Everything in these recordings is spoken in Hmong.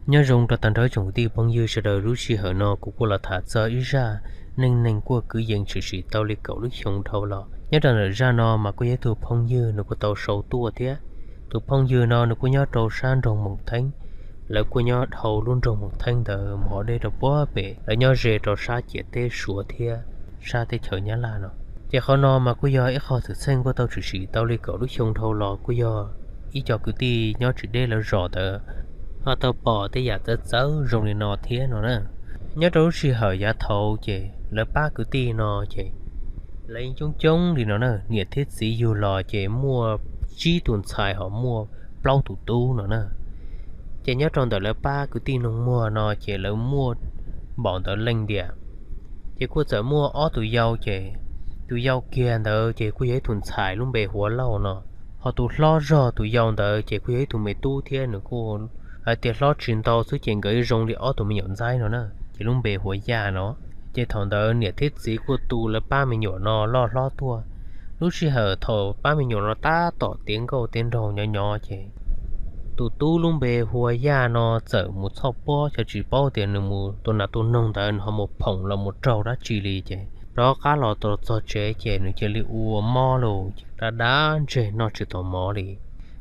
Nyob zoo rau tag nrho tsoom kwv tij phooj ywg sawv daws, lub sij hawm no kuv kuj los tham txog ib zaj neej neeg kuj kwv yees tshwm sim tau li kaum lub xyoo dhau los. Nyob rau ntawm zaj no mas kuj yog ib tug phooj ywg nws kuj tau sau tuaj thiab. Tus phooj ywg no nws kuj nyob rau sab nroog Moos Theeb. Lawv kuj nyob dhau lub nroog Moos Theeb ntawd mus hov deb rau puag pem, lawv nyob ze rau sab ciam teb Suav thiab sab teb chaws Nyab Laj no. Ces qhov no mas kuj yog ib qho xwm txheej kuj tau tshwm sim tau li kaum lub xyoo dhau los, kuj yog ib co kwv tij nyob tsis deb lawv zos ntawd ho tau pom tej yam txawv txawv zoo li no thiab no na. Nyob rau lub sij hawm yav thaud ces lawv pab kwv tij no ces lawv yeej coob coob li no na, niam thiab txiv yug los ces muaj tsib tus ntxhais ho muaj plaub tus tub no na. Ces nyob rau ntawm lawv pab kwv tij neeg muag no ces lawv muaj npaum ntawd leej tiag. Ces kuj txawm muaj ob tus yau ces, tus yau kiag ntawd ces kuj yog ib tus ntxhais lub npe hu ua Lauj no, ho tus hlob zog tus yau ntawd ces kuj yog ib tug me tub thiab, nws kuj hais tias hlob tsis ntau xwb ces nkawd zoo li ob tug me nyuam ntxaib no na, ces lub npe hu ua Yaj no. Ces thaum ntawd niam thiab txiv kuj tu lawv pab me nyuam no loj hlob tuaj. Lub sij hawm thaum pab me nyuam no tab tom tiav nkauj tiav nraug nyob nyob ces tus tub lub npe hu ua Yaj no txawm mus txhoj pob, xyov tsis paub tias nws mus tua nas tua noog ntawd nws ho mus phoom los mus raug dab tsi li ces rov qab los tau txog tsev ces nws cia li ua mob lauj, dab dab ntseg noj tsis tau mov li.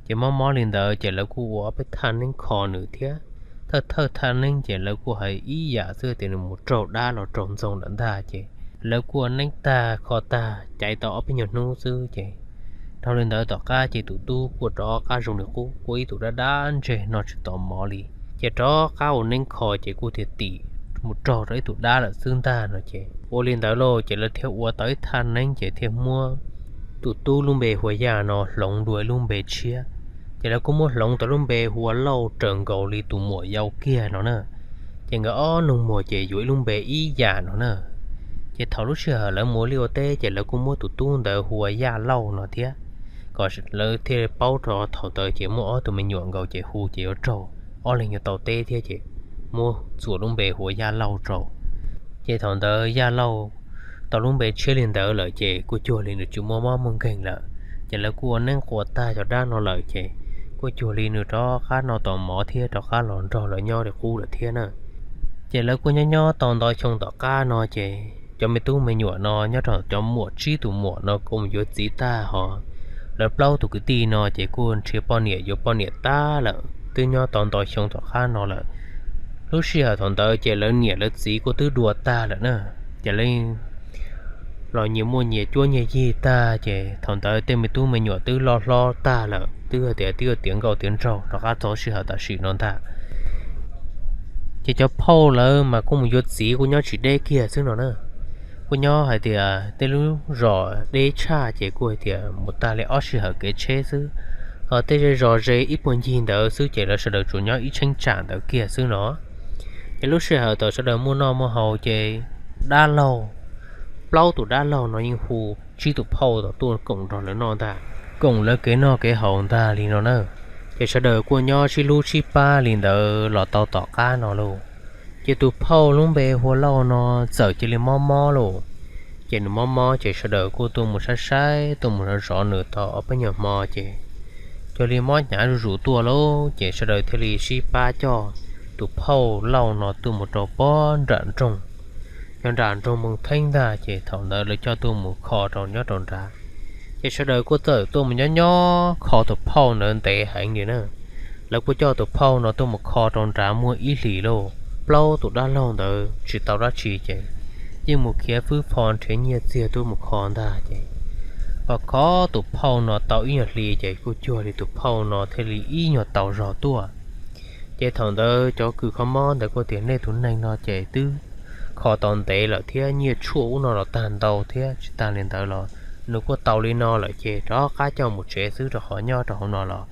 Ces mob mob li ntawd ces lawv kuj ua ob peb thaj neeb kho nws thiab. Thawj thawj thaj neeb ces lawv kuj hais ib yam xwb tias nws mus raug dab los raug ntxoog lawm ntag ces lawv kuj ua neeb tag kho tag caiv tau ob peb nyuag hnub xwb ces dhau li ntawd tom qab ces tus tub kuj rov qab zoo li qub, kuj ib tug dab dab ntseg noj tsis tau mov li. Ces rov qab ua neeb kho ces kuj tiag tim mus raug rau ib tug dab lawm xwb ntag no ces ua li ntawd lauj ces lawv thiaj ua tau ib thaj neeb ces thiaj muab tus tub lub npe hu ua Yaj no hloov dua lub npe tshiab. Ces lawv kuj muab hloov tau lub npe hu ua Lauj raws nkaus li tus muam yau kiag no na. Ces nkawd ob nus muag ces yuav ib lub npe ib yam no na. Ces thaum lub sij hawm lawv mus ua liaj ua teb ces lawv kuj muab tus tub ntawd hu ua Yaj Lauj no thiab, kom lawv thiaj paub rau thaum ntawd ces muaj ob tug me nyuam nkaus ces hu ces yuav raug ob leeg yuav tau teb thiab ces muab txuas lub npe hu ua Yaj Lauj rau. Ces thaum ntawd Yaj Lauj tau lub npe tshiab li ntawd lawm ces kuj cuag li nws tsis muaj mob muaj nkeeg lawm. Ces lawv kuj ua neeb quas tag cov dab no lawm ces kuj cuag li nws rov qab noj tau mov thiab rov qab los nrog lawv nyob li qub lawm thiab na. Ces lawv kuj nyob nyob tau ntau xyoo tom qab no ces cov me tub me nyuam no nyob rau cov muam tsib tus muam no kuj mus yuav txiv tag ho lawv plaub tus kwv tij no ces kuj nrhiav poj niam yuav poj niam tag lawm, twb nyob tau ntau xyoo tom qab no lawm. Lub sij hawm thaum ntawd ces lawv niam lawv txiv kuj twb dua tag lawm na. Ces lawv los nyias muaj nyias cuab nyias yig tag ces thaum ntawd tej me tub me nyuam twb loj hlob tag lawm, twb hais tias twb yuav tiav nkauj tiav nraug rov qab txog sij hawm tam sim no ntag. Ces cov phauj lawv mas kuj mus yuav txiv kuj nyob tsis deb kiag xwb no na. Kuj nyob hais tias tej lub zos deb tshaj ces kuj hais tias mus tag li ob sij hawm kev tsheb xwb. Ho tej zej zos ze ib puag ncig ntawd xwb ces lawv sawv daws tsuas nyob ib cheeb tsam ntawd kiag xwb no. Ces lub sij hawm thaum sawv daws muaj noj muaj haus ces dab laug, plaub tus dab laug no yeej hu tsib tus phauj tuaj koom nrog lawv noj ntag, koom lawv kev noj kev haus ntag li no na. Ces sawv daws kuj nyob sib hlub sib pab li ntawd los tau tom qab no lauj. Ces tus phauj lub npe hu ua Lauj no txawm cia li mob mob lauj. Ces nws mob mob ces sawv daws kuj tuaj mus saib saib tuaj mus zov zov nws tau ob peb nyuag hmo ces cuag li mob hnyav zuj zus tuaj lauj. Ces sawv daws thiaj li sib pab coj tus phauj Lauj no tuaj mus rau pob nram nroog, yog nram nroog Moos Theeb ntag. Ces thaum ntawd lawv coj tuaj mus kho rau nyob rau nrad. Ces sawv daws kuj txawm tuaj mus nyob nyob kho tus phauj ntawd ntev heev li na. Lawv kuj coj tus phauj no tuaj mus kho rau nrad muaj ib hlis lauj. Plaub tus dab laug ntawd tsis tau dab tsi ces yeej mus khiav fwb fo nrhiav nyiaj txiag tuaj mus kho ntag ces ho kho tus phauj no tau ib nyuag hli ces kuj cuag li tus phauj no thiaj li ib nyuag tau zog tuaj. Ces thaum ntawd cov kws kho mob ntawd kuj tias nej tus neeg no ces twb kho tau ntev lawm thiab nyiaj tshuaj ub no los tag ntau thiab, tsis tas li ntawd los nws kuj tau li no lawm ces rov qab coj mus tsev xwb rau qhov nyob rau hauv no los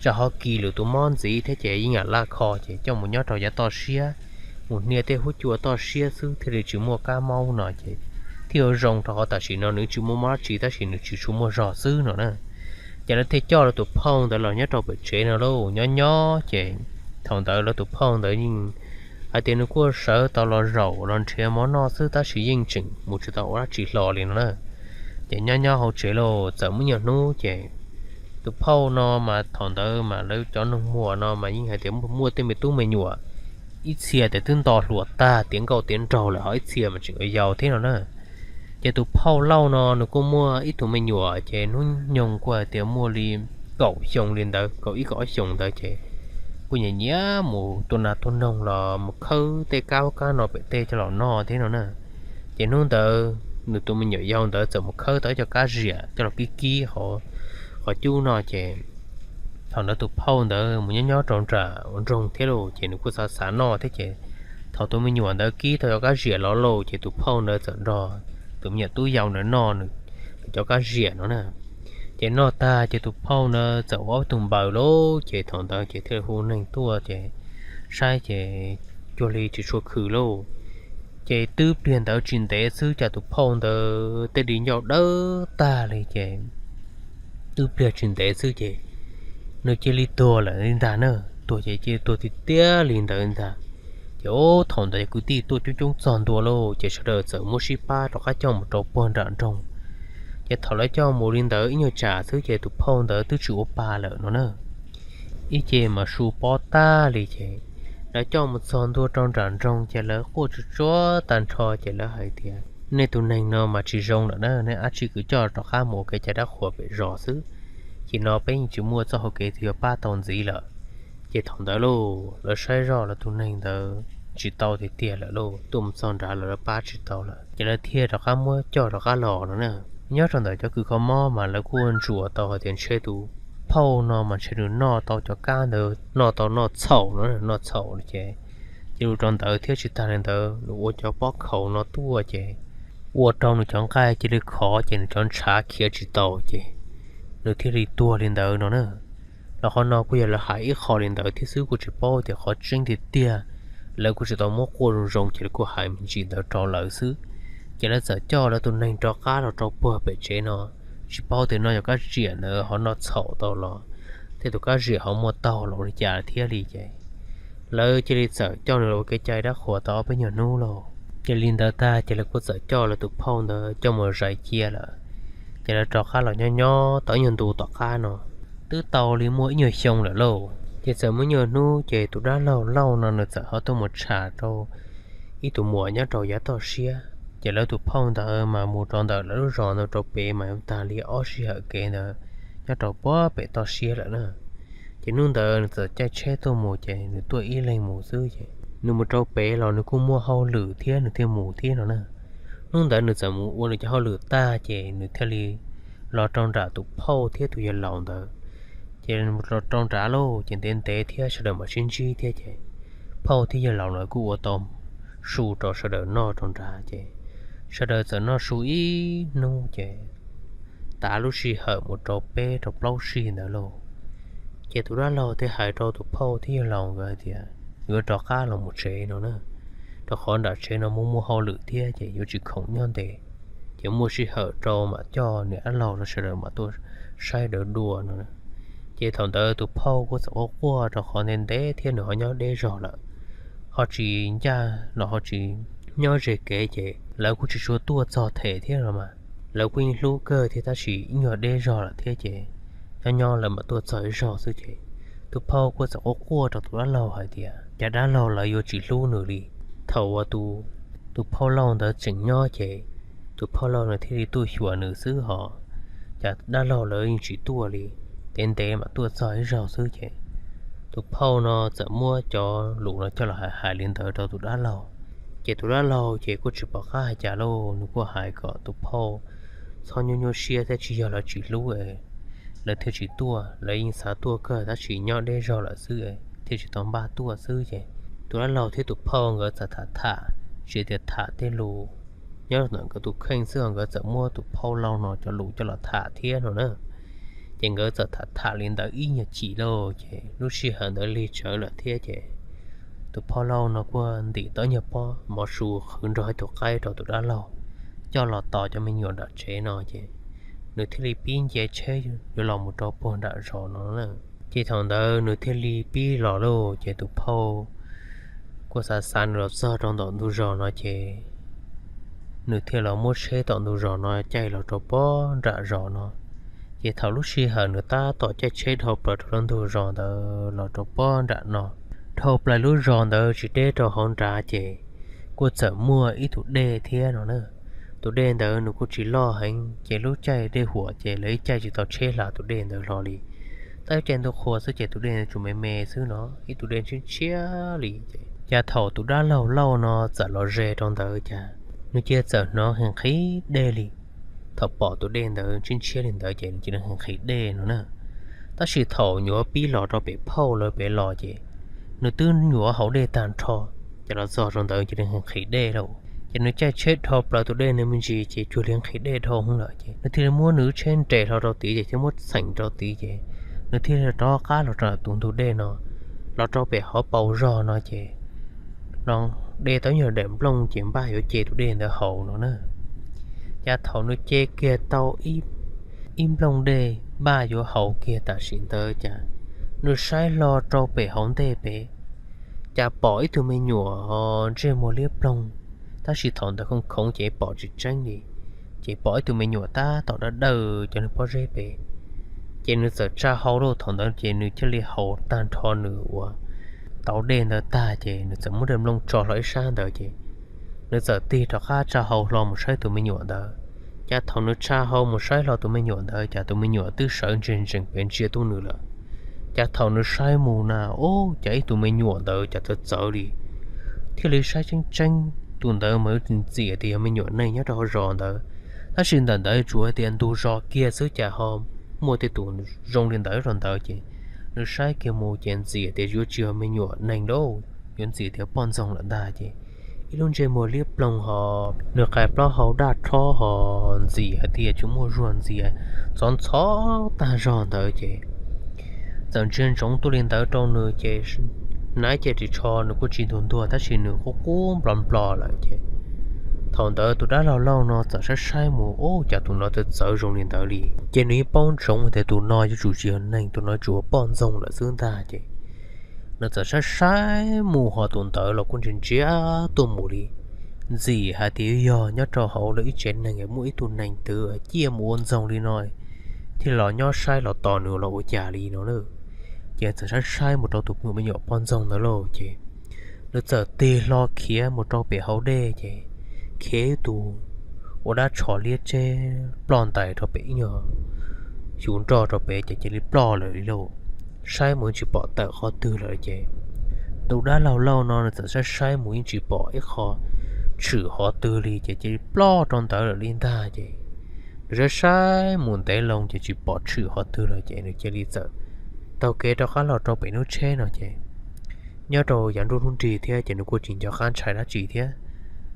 tsam ho kis lwm tus mob ntxiv thiab ces yeej yam laj kho ces coj mus nyob rau yav toj siab, mus hnia tej huab cua toj siab xwb thiaj li tsis muaj kab mob no ces thiaj yuav zoo rau qhov tam sim no nws tsis muaj mob dab tsi tab sis nws tsis tshua muaj zog xwb no na. Ces lawv thiaj coj lawv tus phauj ntawd los nyob rau pem tsev no lauj. Nyob nyob ces thaum ntawd lawv tus phauj ntawd yeej hais tias nws kuj sawv tau los zaum los nrhiav mov noj xwb tab sis yeej tseem mus tsis tau ua dab tsi hlo li no na. Ces nyob nyob hauv tsev lauj, txawm muaj ib nyuag hnub ces tus phauj no mas thaum ntawd mas lawv cov neeg muag no mas yeej hais tias muaj tej me tub me nyuam ib txhia ces twb nto hluas tag tiav nkauj tiav nraug lawm, ho ib txhia mas tseem yau thiab no na. Ces tus phauj Lauj no nws kuj muaj ib tug me nyuam, ces hnub nyoog kuj hais tias muaj li kaum xyoo li ntawd, kaum ib kaum ob xyoos ntawd, ces kuj nyiam nyiam mus tua nas tua noog los mus khawb tej kab ub kab no pem tej coj los noj thiab no na. Ces hnub ntawd nws tus me nyuam yau ntawd txawm mus khawb tau ib co kab ziam coj los kib kib qhov cub no ces thaum ntawd tus phauj ntawd mus nyob nyob rau nram ua nroog thiab lauj, ces nws kuj xav xav noj thiab ces thaum tus me nyuam ntawd kib tau cov kab ziam los lauj, ces tus phauj ntawd txawm nrog tus me nyuam tub yau ntawd noj nws cov kab ziam no na. Ces noj tag ces tus phauj ntawd txawm ua ob tug npaws lauj, ces thaum ntawd ces thiaj hu neeg tuaj ces saib ces cuag li tsis tshua khwm lauj. Ces twb pliag ntawd tsis ntev xwb cas tus phauj ntawd tej di ncauj dawb tag li ces twb pliag tsis ntev xwb ces nws cia li tuag lawm li ntag na. Tuag ces cia li tuag tiag tiag li ntawd ntag. Ces ub thaum ntawd kwv tij tuaj coob coob txog ntua lauj, ces sawv daws txawm muab sib pab rov qab coj mus rau puag nram nroog. Ces thaum lawv coj mus li ntawd ib nyuag tsam xwb ces tus phauj ntawd twb tsis ua pa lawm no na. Ib ce mas su pob tag li ces lawv coj mus txog ntua rau nram nroog ces lawv quaj tsuj tsuav tag nrho ces lawv hais tias, nej tus neeg no mas tsis zoo lawm na, nej dab tsi kuj coj rov qab mus ua kev cai dab qhuas pem zos xwb. Ces no peb yeej tsis muaj txoj hau kev twg yuav pab tau ntxiv lawm. Ces thaum ntawd lauj, lawv saib zoj lawv tus neeg ntawd tsis tau tiag tiag lawm lauj, tuaj mus txog nrad lawv pab tsis tau lawm, ces lawv thiaj rov qab muab coj rov qab los no na. Nyob rau ntawm cov kws kho mob mas lawv kuj ntsuas tau hais tias ntshe tus phauj no mas ntshe nws noj tau cov kab ntawd, noj tau noj txhaum no, noj txhaum ces cia li rau ntawd thiab tsis tag li ntawd nws ua cov pob khaus no tuaj ces ua rau nws cov nqaij cia li khov ces nws cov ntshav khiav tsis tau ces nws thiaj li tuag li ntawd no na. Los qhov no kuj yog lawv hais ib qho li ntawd thiab xwb, kuj tsis paub tias qhov tseeb tiag tiag. Lawv kuj tsis tau muab quaj zoo zoo ces lawv kuj hais me ntsis ntawd rau lawv xwb. Ces lawv txawm coj lawv tus neeg rov qab los rau puag pem tsev no, tsis paub tias noj cov kab ziam ntawd ho noj txhaum tau los, tej tus kab ziam ho muaj taug los li cas thiab li ces lawv cia li txawm coj nws los ua kev cai dab qhuas tau ob peb nyuag hnub lauj. Ces li ntawd tag ces lawv kuj txawm coj lawv tus phauj ntawd coj mus zais cia lawm. Ces lawv rov qab los nyob nyob tau ib nyuag ntu tom qab no, twb tau li muaj ib nyuag xyoo lawm lauj. Ces txawm muaj ib nyuag hnub ces tus dab laug Lauj no nws txawm ho tuaj mus tsham rau ib tus muam nyob rau yav toj siab. Ces lawv tus phauj ntawd mas mus rau ntawm lawv lub zos ntawd rau pem mas tag li ob sij hawm kev ntawd nyob rau puag pem toj siab lawm na. Ces hnub ntawd nws txawm caij tsheb tuaj mus ces nws tuaj ib leeg mus xwb ces nws mus rau pem los nws kuj muaj hauj lwm thiab nws thiaj mus thiab no na. Hnub ntawd nws txawm mus ua nws cov hauj lwm tag ces nws thiaj li los rau nram tus phauj thiab tus yawg laus ntawd. Ces los rau nrad lauj ces ntev ntev thiab sawv daws mam sib ntsib thiab ces phauj thiab yawg laus ntawd kuj ua tau su rau sawv daws noj rau nrad ces sawv daws txawm noj su ib hnub ces tav lub sij hawm mus rau peb rau plaub sij ntawd lauj. Ces tus dab laug thiaj hais rau tus phauj thiab yawg laus nkawd hais tias yuav rov qab los mus tsev no na, rau qhov nram tsev no muaj muaj hauj lwm thiab ces yuav tsis khoom nyob ntev. Ces muaj sij hawm rau mam coj niam dab laug rau sawv daws mam tuaj saib daws dua no. Ces thaum ntawd tus phauj kuj txawm quaj quaj rau qhov ntev ntev thiab nws ho nyob deb zog lawm, ho tsis ncaj los ho tsis nyob ze kev ces lawv kuj tsis tshua tuaj txog them thiab los mas lawv kuj yeej hlub kawg thiab tab sis ib nyuag deb zog lawm thiab ces nyob nyob lawv mam tuaj txog ib zaug xwb ces tus phauj kuj txawm quaj quaj rau tus dab laug hais tias cas dab laug lawv yuav tsis hlub nws li. Thaum uas tus phauj Lauj ntawd tseem nyob ces tus phauj Lauj nws thiaj li tuaj xyuas nws xwb hos cas dab laug lawv yeej tsis tuaj li, ntev ntev mam tuaj txog ib zaug xwb ces tus phauj no txawm muab cov lus no coj los hais hais li ntawd rau tus dab laug. Ces tus dab laug ces kuj tsis pom qab hais cas lauj, nws kuj hais kom tus phauj txhob nyuaj nyuaj siab thiab tsis yog lawv tsis hlub lawv thiaj tsis tuaj, lawv yeej xav tuaj kawg tab sis nyob deb zog lawm xwb thiaj tsis tau npaj tuaj xwb ces tus dab laug thiab tus phauj nkawd txawm tham tham, tsis tias tham tej lus nyob ntawm nkawd tus kheej xwb ho nkawd txawm muab tus phauj Lauj no cov lus coj los tham thiab no na. Ces nkawd txawm tham tham li ntawd ib nyuag chim lauj ces lub sij hawm ntawd lig tsawv lawm thiab ces tus phauj Lauj no kuj ntim tau ib nyuag pob mov su qhwv nrog ib tug qaib rau tus dab laug coj los tos cov me nyuam nram tsev no ces nws thiaj li pib nce tsheb yuav los mus rau puag nram zos no na. Ces thaum ntawd nws thiaj li pib los lauj ces tus phauj kuj xav xav nws los txog rau ntawm ntug zos no ces nws thiaj los muab tsheb tom ntug zos no caij los rau puag nram zos no. Ces thaum lub sij hawm nws tab tom caij tsheb dhau plaws rau lub ntug zos ntawd los rau puag nram no, dhau plaws lub zos ntawd tsis deb rau hauv nrad ces kuj txawm muaj ib tug dej thiab no na. Tus dej ntawd nws kuj tsis loj heev ces lub caij dej huam ces lawv ib caij tsis tau tsheb hla tus dej ntawd hlo li. Tab caij ntuj qhua xwb ces tus dej ntawd tsuas me me xwb no, ib tug dej ntshiab ntshiab li ces cas thaum tus dab laug Lauj no txawm los ze rau ntawd cas nws cia txawm hnov nqhis nqhis dej li. Thaum pom tus dej ntawd ntshiab ntshiab li ntawd ces nws cia li nqhis nqhis dej no na. Tab sis thaum nyuam pib los rau pem phauj lawv pem los ces nws twb nyuam haus dej tag nrho, ces los txog rau ntawd cia li nqhis nqhis dej lawm. Ces nws caij tsheb dhau plaws tus dej ntawd me ntsis ces cuag li nqhis dej dhau hwv lawm ces nws thiaj li muab nws lub tsheb nres hlo rau tid ces thiab muab txheem rau tid ces nws thiaj li rov qab los rau tus ntug dej no, los rau pem hauv paus zog no ces los de tau ib nyuag daim nplooj ces npaj yuav ce tus dej ntawd haus no na. Cas thaum nws ce kiag tau ib nplooj dej npaj yuav haus kiag tam sim ntawd cas nws saib hlo rau pem hauv ntej pem, cas pom ib tug me nyuam ntsej muag liab ploog, tab sis thaum ntawd khoov khoov ces pom tsis tseeb li. Ces pom ib tug me nyuam tab tom dawb dawj cov nws pob zeb pem. Ces nws txawm tsa hau lawm, thaum ntawd ces nws thiaj li haus tag nrho nws uas tau dej ntawd tag ces nws txawm muab daim nplooj tso hlo ib sab ntawd ces nws txawm tig rov qab tsa hau hlo mus saib tus me nyuam ntawd. Cas thaum nws tsa hau mus saib hlo tus me nyuam ntawd cas tus me nyuam twb sawv ntsees ntsees pem ntsia tuaj nws lawm. Cas thaum nws saib mus na, ub, cas ib tug me nyuam ntawd cas txawv txawv li. Thiaj li saib tseeb tseeb tus ntawd mas yuav ntxim tias yog me nyuam neeg nyob rau hauv zos ntawd, tab sis ntawm ntawd tsuas tias ntug zos kiag xwb cas ho muaj tej tus zoo li ntawd rau ntawd ces nws saib kiag mus ces ntxim tias yuav tsis yog me nyuam neeg lauj, yuav ntxim tias poj ntxoog lawm ntag ces ib lub ntsej muag liab ploog ho nws qais plaub hau daj rhob ho ntxim hais tias tsis muaj zuag ntxias, txov ntxhov tag zog ntawd ces txawm ntsia ntsoov tuaj li ntawd rau nws ces hnav cev ris tsho nws kuj tsis ntuag ntuag tab sis nws qub qub nplo nplo lawm ces thaum ntawd tus dab laug Lauj no txawm saib saib mus, ub, cas tus no txawv txawv zoo li ntawd li ces nws yeej paub ntsoov tias tus no yuav tsum tsis yog neeg, tus no tsuas poj ntxoog lawm xwb ntag ces nws txawm saib saib mus ho tus ntawd los kuj ntsia ntsia tuaj mus li. Ntxim hais tias yog nyob rau hauv lawv ib tsev neeg muaj ib tug neeg twg ciaj mus ua ntxoog li no thiaj los nyob saib los tos nws los ua cas li no na. Ces txawm saib saib mus rau tus me nyuam poj ntxoog ntawd lauj ces nws txawm tig hlo khiav mus rau pem hauv dej ces khiav ib tus ua dab tsho liab tseb ploj ntais rau pem ib nyuag xyuv nroj rau pem ces cia li ploj lawm li lauj. Saib mus tsis pom tawm qhov twg lawm ces tus dab laug Lauj no nws txawm saib saib mus yeej tsis pom ib qho tshwm qhov twg li ces cia li ploj rau ntawd lawm li ntag ces nws saib saib mus ntev loo ces tsis pom tshwm qhov twg lawm ces nws cia li txawm taug kev rov qab los rau pem lub tsheb no ces nyob rau yav nruab hnub nrig thiab ces nws kuj tsis nco qab ntshai dab tsi thiab.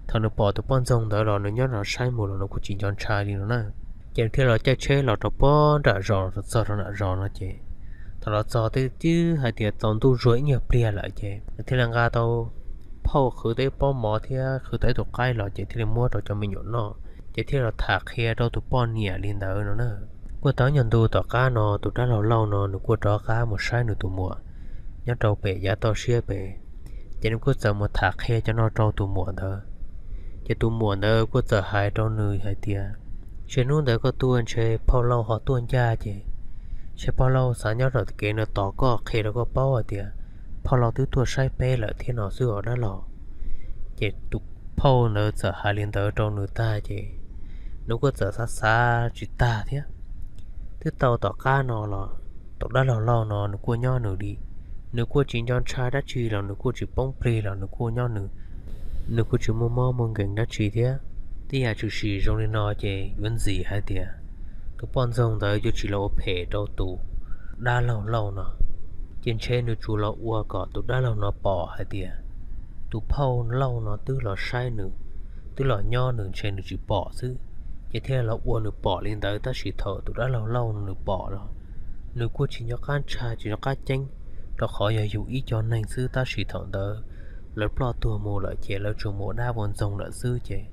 Thaum nws pom tus poj ntxoog ntawd los nws nyob no saib mus los nws kuj tsis nco ntshai li no na. Ces nws thiaj los caij tsheb los rau pob nram zos los txog rau nram zos no ces thaum los txog twb twb hais tias tsaus ntuj zuag ib nyuag pliag lawm ces nws thiaj li nqa tau phauj qhwv tau ib pob mov thiab qhwv tau ib tug qaib los ces thiaj li muab rau cov me nyuam noj ces thiaj los tham qhia rau tus poj niam li ntawd no na. Kuj tau ib nyuag ntu tom qab no tus dab laug Lauj no nws kuj rov qab mus saib nws tus muam nyob rau pem yav toj siab pem, ces nws kuj txawm mus tham qhia cov no rau tus muam ntawd. Ces tus muam ntawd kuj txawm hais rau nws hais tias, ntshe hnub ntawd koj tuaj ntshe phauj Lauj ho tuaj ncaj ces ntshe phauj Lauj xav nyob tom kev no tos koj qhia rau koj paub hais tias phauj Lauj twb tuaj saib peb lawm thiab no xwb os dab laug. Ces tus phauj ntawd txawm hais li ntawd rau nws tag ces nws kuj txawm xav xav tsis tag thiab. Twb tau tom qab no los tus dab laug Lauj no nws kuj nyob nws li, nws kuj tsis nco ntshai dab tsi los nws kuj tsis poob plig los nws kuj nyob nws, nws kuj tsis muaj mob muaj nkees dab tsi thiab. Tej yam tshwm sim zoo li no ces yuav ntxim hais tias tus poj ntxoog ntawd yuav tsis los ua phem rau tus dab laug Lauj no. Ces ntshe nws tsuas los ua kom tus dab laug no pom hais tias tus phauj Lauj no twb los saib nws, twb los nyob nws ntshe nws tsis pom xwb, ces thiaj los ua nws pom li ntawd. Tab sis thaum tus dab laug Lauj no nws pom los nws kuj tsis nco qab ntshai tsis nco qab ceeb, rau qhov yog yus ib co neeg xwb tab sis thaum ntawd lawv ploj tuag mus lawm ces lawv tsuas mus ua dab ua ntxoog lawm xwb ces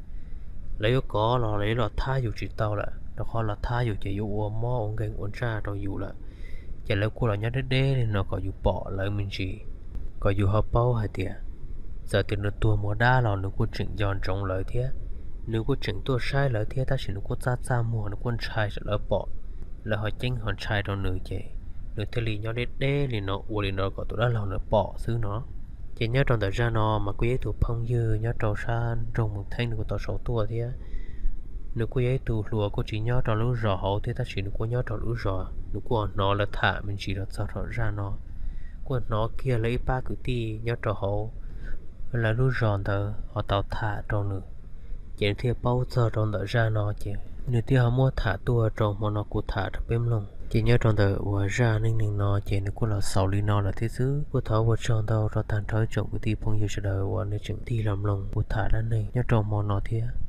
lawv yuav kov los lawv yuav los thab yus tsis tau lawm, rau qhov los thab yus ces yuav ua mob ua nkeeg ua ntsaj rau yus lawm. Ces lawv kuj los nyob deb deb li no kom yus pom lawv me ntsis, kom yus ho paub hais tias txawm tias nws tuag mus dab los nws kuj tseem nco ntsoov lawv thiab, nws kuj tseem tuaj saib lawv thiab tab sis nws kuj txaj txaj muag, nws kuj ntshai tsam lawv pom, lawv ho ceeb ho ntshai rau nws ces nws thiaj li nyob deb deb li no ua li no kom tus dab laug nws pom xwb no. Ces nyob rau ntawm zaj no mas kuj yog ib tug phooj ywg nyob rau sab nroog Moos Theeb nws kuj tau sau tuaj thiab. Nws kuj yog ib tug hluas kuj tsis nyob rau lub zos hauv thiab tab sis nws kuj nyob rau lub zos, nws kuj hnov lawv tham me ntsis los txog rau zaj no, kuj hnov kiag lawv ib pab kwv tij nyob rau hauv lawv lub zos ntawd ho tau tham rau nws, ces nws thiaj paub txog rau ntawm zaj no ces nws thiaj ho muab tham tuaj rau hmo no kuv tham rau peb mloog. Ces nyob rau ntawm uas zaj neej neeg no ces nws kuj los xaus li no lawm thiab xwb. Kuj thov ua tsaug ntau rau tag nrho ib tsoom kwv tij phooj ywg sawv daws uas nej tseem tig los mloog kuv tham dab neeg nyob rau hmo no thiab.